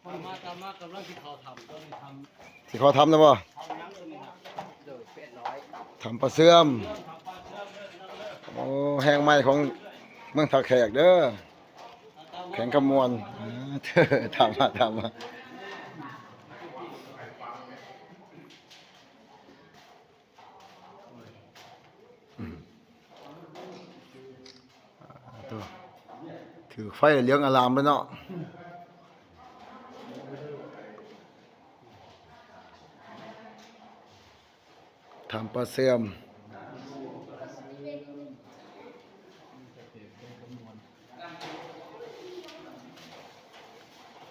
ມາ ຕາມມາ ກຳລັງຊິເຂົ້າຖ້ຳ ຕອນນີ້ຖ້ຳ ຊິເຂົ້າຖ້ຳແລ້ວບໍ່? ຖ້ຳຫຍັງຕົວນີ້ນະ? ໂດຍ ແປດຮ້ອຍ ຖ້ຳປາເຊື່ອມ. ໂອ້ ແຫ່ງໃໝ່ຂອງເມືອງທ່າແຂກເດີ ແຂວງຄຳມ່ວນ. ອ່າ ຖາມມາ ຖາມມາ. ອືມ ອ່າ ໂຕ ຖືກໄຟເຫຼືອງອາລາມເລີຍເນາະ. ຖ້ຳປາເຊື່ອມ.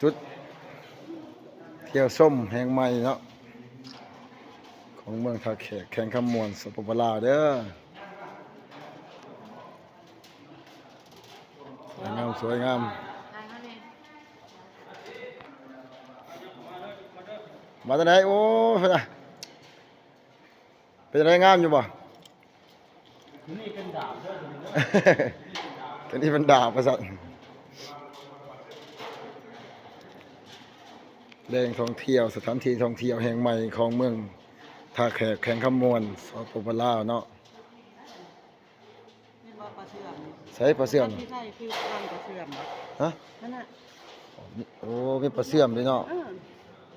ຈຸດທ່ຽວຊົມແຫ່ງໃໝ່ເນາະ ຂອງເມືອງທ່າແຂກ ແຂວງຄຳມ່ວນ ສປປ ລາວເດີ. ສວຍງາມ ສວຍງາມ. ມາແຕ່ໃດ? ໂອ້ຍ ເພິ່ນນະ ເປັນຈັ່ງໃດ ງາມຢູ່ບໍ່? ຕົວນີ້ເປັນດາບເດີ ຕົວນີ້ເດີ ຕົວນີ້ເປັນດາບ ວ່າຊັ້ນ. ແຫຼ່ງທ່ອງທ່ຽວ ສະຖານທີ່ທ່ອງທ່ຽວແຫ່ງໃໝ່ຂອງເມືອງທ່າແຂກ ແຂວງຄຳມ່ວນ ສປປ ລາວເນາະ. ແມ່ນບໍ່ ປາເຊື່ອມ? ໃສປາເຊື່ອມ? ທີ່ໃສ່ຄືກັນປາເຊື່ອມ. ຮະ? ນັ້ນນະ. ໂອ້ ມີປາເຊື່ອມເດ້ເນາະ. ເອີ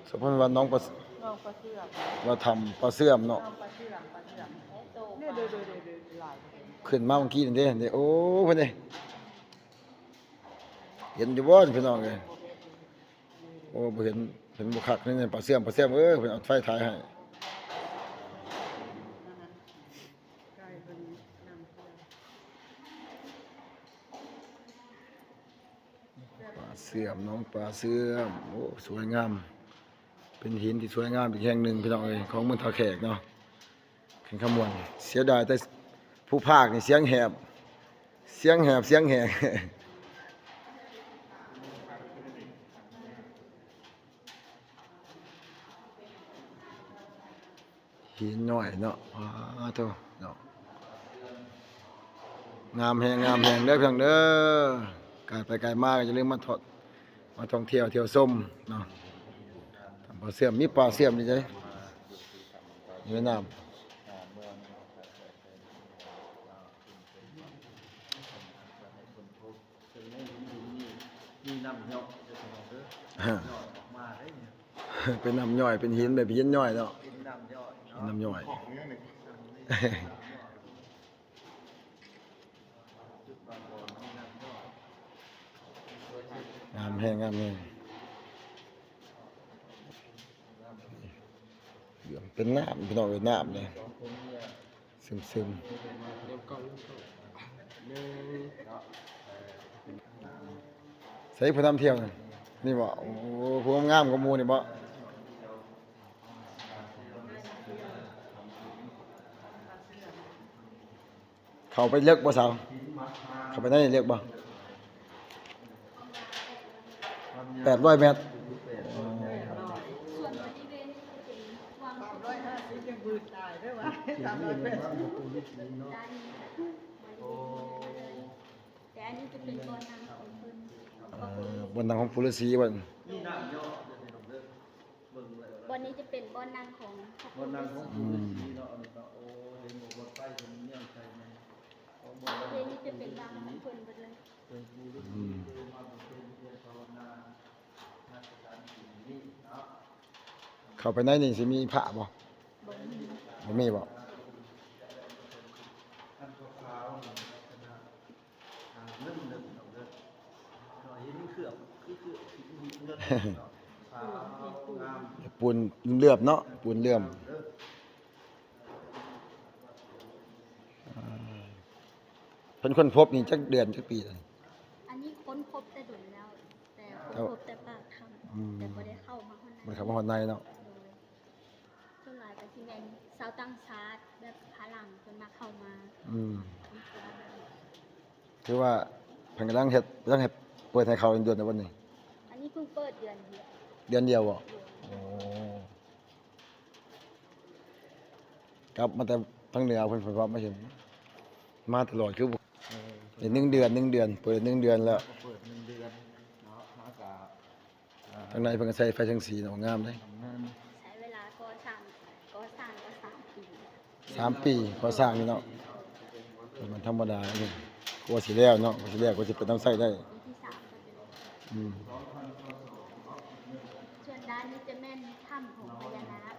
ສົມມຸດວ່າໜອງປາ ໜອງປາເຊື່ອມ ວ່າຖ້ຳປາເຊື່ອມເນາະ. ໜອງປາເຊື່ອມ ປາເຊື່ອມ ນີ້ເດີ ເດີ ເດີ ເດີ ຫຼາຍ. ຂຶ້ນມາເມື່ອກີ້ນີ້ເດ້ ເດ້. ໂອ້ ເພິ່ນເດ້ ເຫັນຢູ່ບໍ່ພີ່ນ້ອງເອີຍ? ໂອ້ ບໍ່ເຫັນ ເຫັນບໍ່ຄັກນີ້ ປາເຊື່ອມ ປາເຊື່ອມເອີຍ. ເພິ່ນເອົາໄຟຖ່າຍໃຫ້. ປາເຊື່ອມ ໜອງປາເຊື່ອມ. ໂອ້ ສວຍງາມ ເປັນຫີນທີ່ສວຍງາມອີກແຫ່ງໜຶ່ງພີ່ນ້ອງເອີຍ ຂອງເມືອງທ່າແຂກເນາະ ແຂວງຄຳມ່ວນ. ເສຍດາຍແຕ່ຜູ້ພາກນີ້ສຽງແຫບ ສຽງແຫບ ສຽງແຫບ. ຫີນຍ້ອຍເນາະ. ປາໂທ້ເນາະ ງາມແຮງ ງາມແຮງເດີພີ່ນ້ອງເດີ. ກາຍໄປກາຍມາກໍຢ່າລືມມາທອດ ມາທ່ອງທ່ຽວ ທ່ຽວຊົມເນາະ. ຖ້ຳປາເຊື່ອມ ມີປາເຊື່ອມຢູ່ເດ້ ຢູ່ໃນນ້ຳ. ເຊິ່ງໃນຫີນຫີນນີ້ມີນ້ຳຍ້ອຍເດີພີ່ນ້ອງເດີ ຍ້ອຍອອກມາເດ້. ເປັນນ້ຳຍ້ອຍ ເປັນຫີນແບບຫີນຍ້ອຍເນາະ ເປັນນ້ຳຍ້ອຍເນາະ ເປັນນ້ຳຍ້ອຍ. ງາມແຮງ ງາມແຮງ. ເປັນນ້ຳ ພີ່ນ້ອງເອີຍ ນ້ຳນີ້ຊຶມໆ. ໃສຜູ້ນຳທ່ຽວນີ້ ນີ້ບໍ່? ໂອ້ ຜູ້ງາມກວ່າໝູ່ນີ້ບໍ່? ເຂົ້າໄປເລິກບໍ່ສາວ? ເຂົ້າໄປໃນນີ້ເລິກບໍ່? ແປດຮ້ອຍແມັດ. ສ່ວນບໍລິເວນນີ້ຈະເປັນວັງ ສາມຮ້ອຍຫ້າສິບຍັງບືດຕາຍເດີວ່າ ສາມຮ້ອຍແປດສິບ. ແຕ່ອັນນີ້ຈະເປັນບ່ອນນັ່ງຂອງເພິ່ນ ເອີ ບ່ອນນັ່ງຂອງປູ່ລືສີ. ບ່ອນ ບ່ອນນີ້ຈະເປັນບ່ອນນັ່ງຂອງ ບ່ອນນັ່ງຂອງ ອືມ ປູ່ລືສີເນາະ ອັນນີ້ເນາະ. ໂອ້ ເຫັນບໍ່ ບ່ອນໄຟເພິ່ນແນວໃສ່ແມ່ນ ບ່ອນນີ້ຈະເປັນວັງຂອງເພິ່ນເບິດເລີຍ. ອືມ ເຂົ້າໄປໃນນີ້ຊິມີພະບໍ່? ບໍ່ມີ ບໍ່ມີບໍ່? ອ່າ ເງິນເດີພີ່ນ້ອງເດີ ເນາະ ເຫັນເຄື່ອງ ຄືເຄື່ອງ ເງິນເນາະ ຂາວງາມ ປູນເຫຼື້ອມເນາະ ປູນເຫຼື້ອມ. ອ່າ ເພິ່ນຄົ້ນພົບນີ້ຈັກເດືອນ ຈັກປີແລ້ວ? ອັນນີ້ຄົ້ນພົບແຕ່ດົນແລ້ວ ແຕ່ຄົ້ນພົບແຕ່ປາກຖ້ຳ ອືມ ແຕ່ບໍ່ໄດ້ເຂົ້າມາຮອດໃນ ບໍ່ໄດ້ເຂົ້າມາຮອດໃນເນາະ. ໂດຍ ສ່ວນຫຼາຍກໍຊິແມ່ນຊາວຕ່າງຊາດ ແບບຝຣັ່ງເພິ່ນມັກເຂົ້າມາ ອືມ ຄົ້ນຄວ້າແບບນີ້. ຖືວ່າເພິ່ນກຳລັງເຮັດ ກຳລັງເຮັດ ເປີດໃຫ້ເຂົ້າເດືອນໃດບັດນີ້? ອັນນີ້ເພິ່ງເປີດເດືອນດຽວ. ເດືອນດຽວບໍ່? ໂດຍ ໂອ້ ກັບມາແຕ່ທາງເໜືອເພິ່ນ ເພິ່ນວ່າມາເຫັນ ມາຕະຫຼອດຄືບໍ່ ເອີ ເປັນໜຶ່ງເດືອນ ໜຶ່ງເດືອນ ເປີດໜຶ່ງເດືອນແລ້ວ ເປີດໜຶ່ງເດືອນເນາະ ມາກະ ອ່າ ທາງໃນເພິ່ນກໍໃສ່ໄຟສັງກະສີເນາະ ງາມເດ້. ໃຊ້ເວລາກໍ່ສ້າງ ກໍ່ສ້າງກໍສາມປີ ສາມປີກໍ່ສ້າງນີ້ເນາະ. ມັນທຳມະດານີ້ ກວ່າຊິແລ້ວເນາະ ກວ່າຊິແລ້ວ ກວ່າຊິເປີດນຳໃຊ້ໄດ້. ປີທີສາມກໍຈະ ອືມ ສ່ວນດ້ານນີ້ຈະແມ່ນຖ້ຳຂອງພະຍານາກ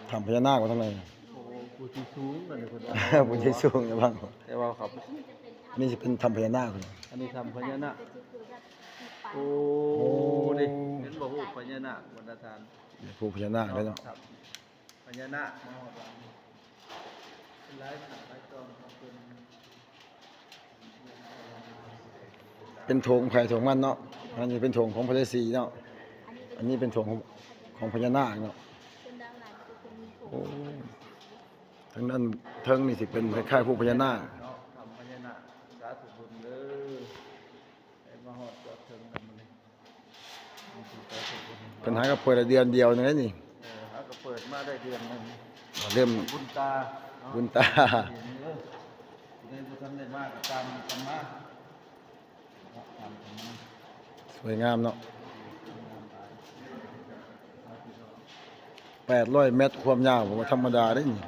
ຖ້ຳພະຍານາກວ່າທາງໃນ ໂອ້ ພູທີ່ສູງອັນນີ້ເພິ່ນວ່າ ພູທີ່ສູງນະບັງ ແຕ່ວ່າເຂົາ ນີ້ຈະເປັນຖ້ຳ ນີ້ຊິເປັນຖ້ຳພະຍານາກ. ອັນນີ້ຖ້ຳພະຍານາກ ໂອ້ ໂອ້ ເດ້ ເຫັນບໍ່ ພະຍານາກ ບັນດາທ່ານ ພູພະຍານາກເດ້ເນາະ ຖ້ຳພະຍານາກ ມາຮອດຫຼັງ ເປັນຫຼາຍຂັ້ນຫຼາຍຕອນຂອງເພິ່ນ. ເປັນໂຖງໃຜໂຖງມັນເນາະ. ອັນນີ້ເປັນໂຖງຂອງພະລາສີເນາະ ອັນນີ້ເປັນໂຖງຂອງ ຂອງພະຍານາກເນາະ. ໂອ້ ທາງດ້ານເທິງນີ້ຊິເປັນຄ້າຍໆພູພະຍານາກ ຖ້ຳພະຍານາກ. ສາທຸບຸນເດີ ໄດ້ມາຮອດຈອດເຖິງແລ້ວມື້ນີ້. ເພິ່ນຫາກໍເປີດໄດ້ເດືອນດຽວໜຶ່ງເດ້ນີ້. ເອີ ຫາກໍເປີດມາໄດ້ເດືອນໜຶ່ງ ເລີ່ມບຸນຕາເນາະ ບຸນຕາ. ເອີ ຜູ້ໃດບໍ່ທັນໄດ້ມາກໍຕາມກັນມາ ຕາມກັນມາ. ສວຍງາມເນາະ ແປດຮ້ອຍແມັດຄວາມຍາວ ບໍ່ທຳມະດາເດ້ນີ້.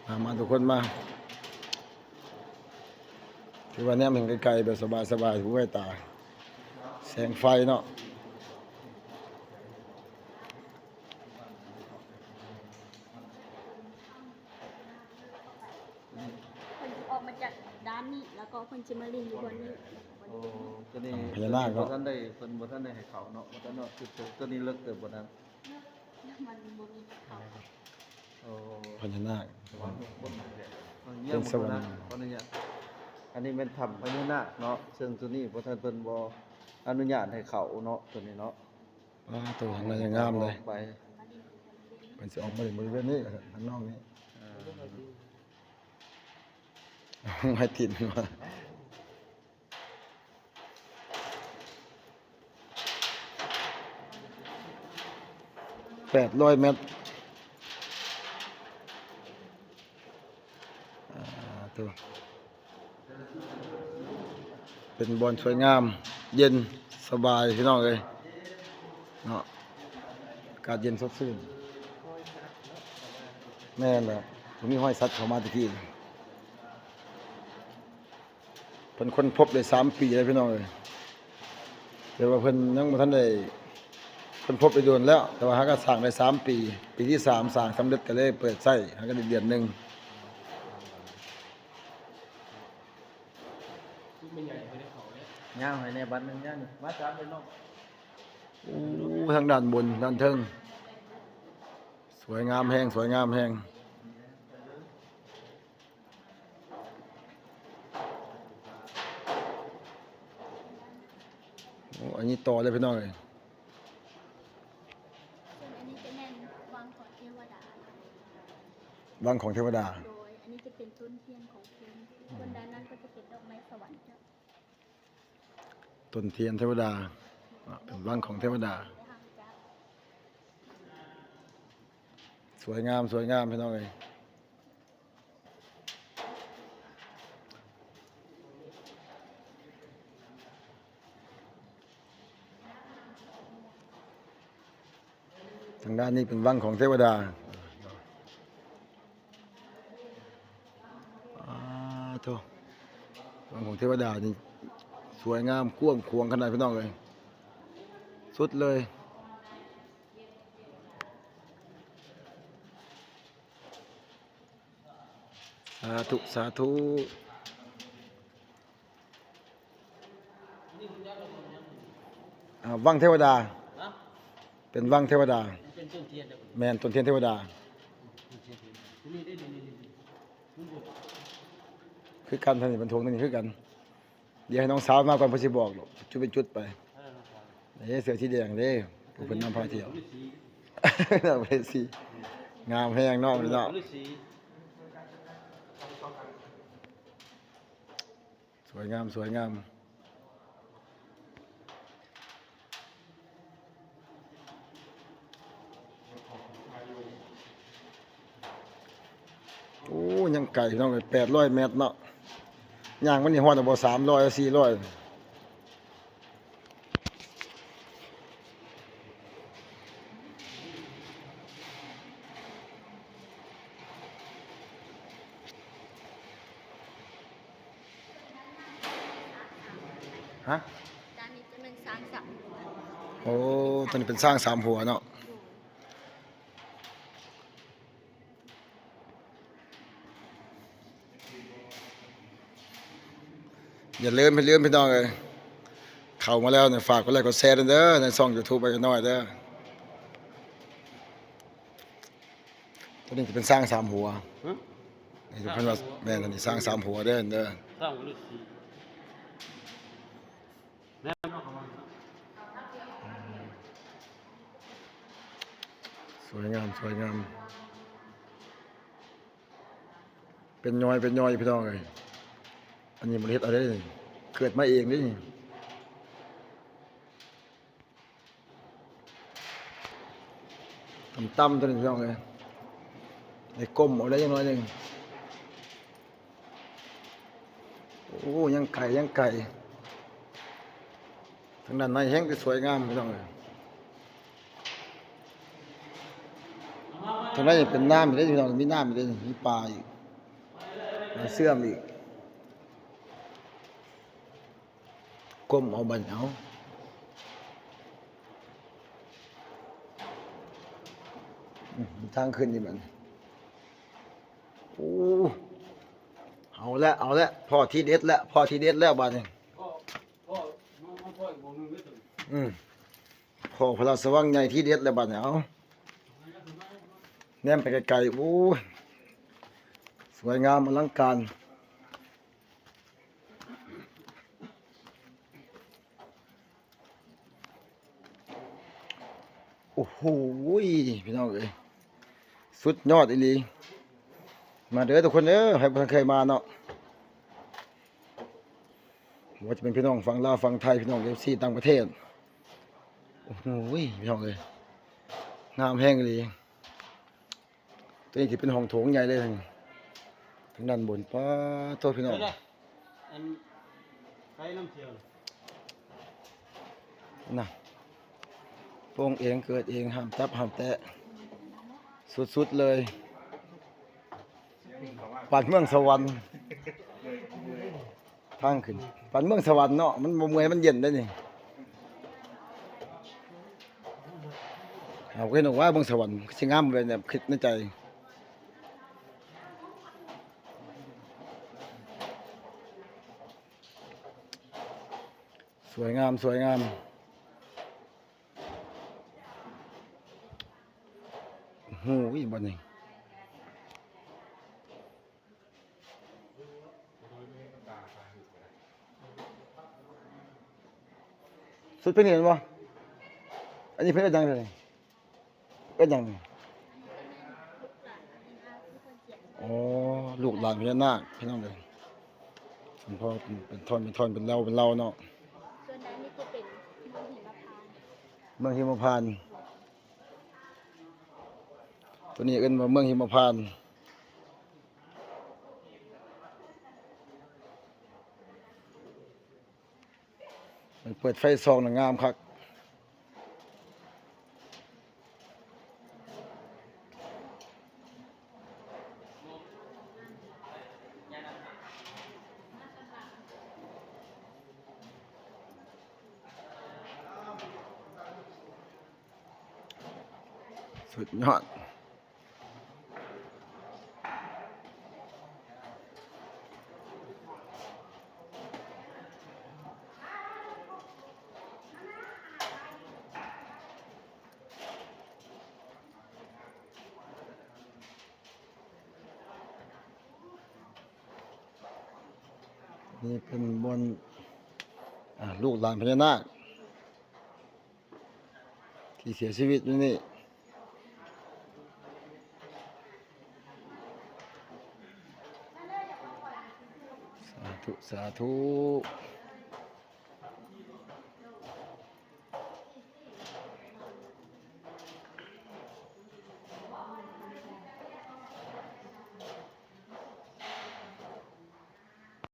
ມາ ມາທຸກຄົນມາ ຖືວ່າແນມເຫັນໄກໆ ແບບສະບາຍໆ ຫູໄຫຕາ ແສງໄຟເນາະ. ເພິ່ນຊິອອກມາຈາກດ້ານນີ້ ແລ້ວກໍເພິ່ນຊິມາຫຼິ້ນຢູ່ບ່ອນນີ້. ໂອ້ ໂຕນີ້ ພະຍານາກເນາະ ເພິ່ນບໍ່ທັນໄດ້ ເພິ່ນບໍ່ທັນໄດ້ໃຫ້ເຂົ້າເນາະ ບໍ່ທັນເນາະ. ຄືໂຕນີ້ເລິກເຕີບບໍ່ນະ? ມັນບໍ່ມີເຂົ້າ. ໂອ້ ພະຍານາກ ເປັນສະຫວັນ ຂໍອະນຸຍາດ. ອັນນີ້ແມ່ນຖ້ຳພະຍານາກເນາະ ເຊິ່ງໂຕນີ້ບໍ່ທັນ ເພິ່ນບໍ່ອະນຸຍາດໃຫ້ເຂົ້າເນາະ ໂຕນີ້ເນາະ. ອ້າ ໂຕທາງໃນຍັງງາມເລີຍ ໄປ ເພິ່ນຊິອອກມາເລີຍ ບໍລິເວນນີ້ ທາງນອກນີ້ ເອີ ໄມ້ຕີນ ແປດຮ້ອຍແມັດ. ອ່າ ໂຕ ເປັນບ່ອນສວຍງາມ ເຢັນສະບາຍພີ່ນ້ອງເອີຍເນາະ ອາກາດເຢັນສົດຊື່ນ. ແມ່ນແຫຼະ ມີຮອຍສັດເຂົ້າມາແຕ່ກີ້. ເພິ່ນຄົ້ນພົບໄດ້ສາມປີແລ້ວພີ່ນ້ອງເອີຍ ແຕ່ວ່າເພິ່ນຍັງບໍ່ທັນໄດ້ຄົ້ນພົບໄດ້ດົນແລ້ວ ແຕ່ວ່າຫາກໍສ້າງໄດ້ສາມປີ ປີທີສາມສ້າງສຳເລັດ ກໍເລີຍເປີດໃຊ້ ຫາກໍໄດ້ເດືອນໜຶ່ງ. ຍາວໃຫ້ແດ່ບາດໜຶ່ງ ຍາວນີ້ ມາຈັບເລີຍນ້ອງ. ໂອ້ ທາງດ້ານບົນ ດ້ານເທິງ ສວຍງາມແຮງ ສວຍງາມແຮງ. ໂອ້ ອັນນີ້ຕໍ່ເລີຍພີ່ນ້ອງເອີຍ. ສ່ວນອັນນີ້ຈະແມ່ນວັງຂອງເທວະດາ. ວັງຂອງເທວະດາ. ໂດຍ ອັນນີ້ຈະເປັນຕົ້ນທຽນຂອງເພິ່ນ ສ່ວນດ້ານນັ້ນກໍຈະເປັນດອກໄມ້ສະຫວັນເຈົ້າ. ຕົ້ນທຽນເທວະດາ ເປັນວັງຂອງເທວະດາ. ສວຍງາມ ສວຍງາມພີ່ນ້ອງເອີຍ. ທາງດ້ານນີ້ເປັນວັງຂອງເທວະດາ. ອາ ໂທ້ ວັງຂອງເທວະດານີ້ສວຍງາມກວ້າງຂວາງຂະໜາດ ພີ່ນ້ອງເອີຍ ສຸດເລີຍ. ສາທຸ ສາທຸ. ອ່າ ວັງເທວະດາ. ເປັນວັງເທວະດາ. ແມ່ນ ຕົ້ນທຽນເທວະດາ ຄືກັນ. ທາງນີ້ເປັນໂຖງ ທາງນີ້ຄືກັນ. ດຽວໃຫ້ນ້ອງສາວມາກ່ອນ ເພິ່ນຊິບອກດອກ ຈຸດເປັນຈຸດໄປ. ເອີ ເດ້ ເສື້ອສີແດງເດ້ ຜູ້ເພິ່ນນຳພາທ່ຽວ. ນຳພາທ່ຽວ ງາມແຮງເນາະ ເນາະ. ສວຍງາມ ສວຍງາມ. ໂອ້ ຍັງໄກພີ່ນ້ອງເອີຍ ແປດຮ້ອຍແມັດເນາະ. ຍ່າງມານີ້ຮອດແລ້ວບໍ່ ສາມຮ້ອຍ ສີ່ຮ້ອຍ ຮະ? ດ້ານນີ້ຈະແມ່ນຊ້າງສາມຫົວ. ໂອ້ ໂຕນີ້ເປັນຊ້າງສາມຫົວເນາະ. ຢ່າລືມ ຢ່າລືມພີ່ນ້ອງເອີຍ ເຂົ້າມາແລ້ວນີ້ ຝາກກົດໄລກົດແຊນຳເດີ ໃນຊ່ອງຢູທູບໄອ້ນ້ອຍເດີ. ໂຕນີ້ຈະເປັນຊ້າງສາມຫົວ. ຫຶ? ນີ້ເພິ່ນວ່າ ຊ້າງສາມຫົວ ແມ່ນ ອັນນີ້ຊ້າງສາມຫົວເດີ ເດີ. ຊ້າງຫົວລະສີ່. ສວຍງາມ ສວຍງາມ ເປັນຍ້ອຍ ເປັນຍ້ອຍ ພີ່ນ້ອງເອີຍ. ອັນນີ້ບໍ່ໄດ້ເຮັດເອົາເດ້ ເກີດມາເອງເດ້ນີ້. ຕ່ຳໆ ໂຕນີ້ພີ່ນ້ອງເອີຍ ໄດ້ກົ້ມເອົາໄດ້ຈັກໜ້ອຍໜຶ່ງ. ໂອ້ ຍັງໄກ ຍັງໄກ ທາງດ້ານໃນແຮ່ງຈະສວຍງາມພີ່ນ້ອງເອີຍ. ທາງໃນເປັນນ້ຳອີກເດ້ພີ່ນ້ອງ ມີນ້ຳອີກເດ້ ມີປາອີກ ມີເຊື່ອມອີກ. ກົ້ມເອົາບັດນີ້ ເອົາ ອືມ ທາງຂຶ້ນນີ້ບັດນີ້. ໂອ້ ເອົາແລ້ວ ເອົາແລ້ວ ພໍ້ທີເດັດແລ້ວ ພໍ້ທີເດັດແລ້ວບັດນີ້. ອືມ ພໍ້ພະລາຊະວັງໃຫຍ່ທີເດັດແລ້ວບັດນີ້. ເອົາ ແນມໄປໄກໆ ໂອ້ຍ ສວຍງາມອະລັງການ. ໂອ້ໂຫ ພີ່ນ້ອງເອີຍ ສຸດຍອດອີ່ຫຼີ. ມາເດີທຸກຄົນເດີ ໃຜບໍ່ທັນເຄີຍມາເນາະ ບໍ່ວ່າຈະເປັນພີ່ນ້ອງຝັ່ງລາວ ຝັ່ງໄທ ພີ່ນ້ອງເອັຟຊີຕ່າງປະເທດ. ໂອ້ໂຫ ພີ່ນ້ອງເອີຍ ງາມແຮງອີ່ຫຼີ. ຕົວນີ້ຊິເປັນຫ້ອງໂຖງໃຫຍ່ເລີຍ ທາງດ້ານບົນ. ປາໂທ້ ພີ່ນ້ອງ ອັນໄປນຳທ່ຽວນະ ໂປ່ງເອງເກີດເອງ ຫ້າມຈັບຫ້າມແຕະ ສຸດໆເລີຍ. ປານເມືອງສະຫວັນ. ທາງຂຶ້ນປານເມືອງສະຫວັນເນາະ ມັນບໍ່ເມື່ອຍ ມັນເຢັນໄດ໋ນີ້. ເຮົາກໍເຫັນວ່າເມືອງສະຫວັນຄືຊິງາມແບບ ແບບຄິດໃນໃຈ. ສວຍງາມ ສວຍງາມ. ໂອ້ໂຫ ບັດນີ້ ສຸດເປັນນີ້ແມ່ນບໍ່? ອັນນີ້ເພິ່ນເອີ້ນຫຍັງນີ້? ເອີ້ນຫຍັງນີ້? ອໍ ລູກຫຼານພະຍານາກ ພີ່ນ້ອງເອີຍ. ເປັນ ເປັນທ່ອນ ເປັນທ່ອນ ເປັນເຫຼົ່າ ເປັນເຫຼົ່າເນາະ. ສ່ວນດ້ານນີ້ຈະເປັນເມືອງຫິມະພານ ເມືອງຫິມະພານ. ຕົວນີ້ເອີ້ນວ່າເມືອງຫິມະພານ. ມັນເປີດໄຟສ່ອງນະ ງາມຄັກ. ສຸດຍອດ. ນີ້ເປັນບ່ອນ ອາ ລູກຫຼານພະຍານາກ ທີ່ເສຍຊີວິດຢູ່ນີ້. ສາທຸ ສາທຸ.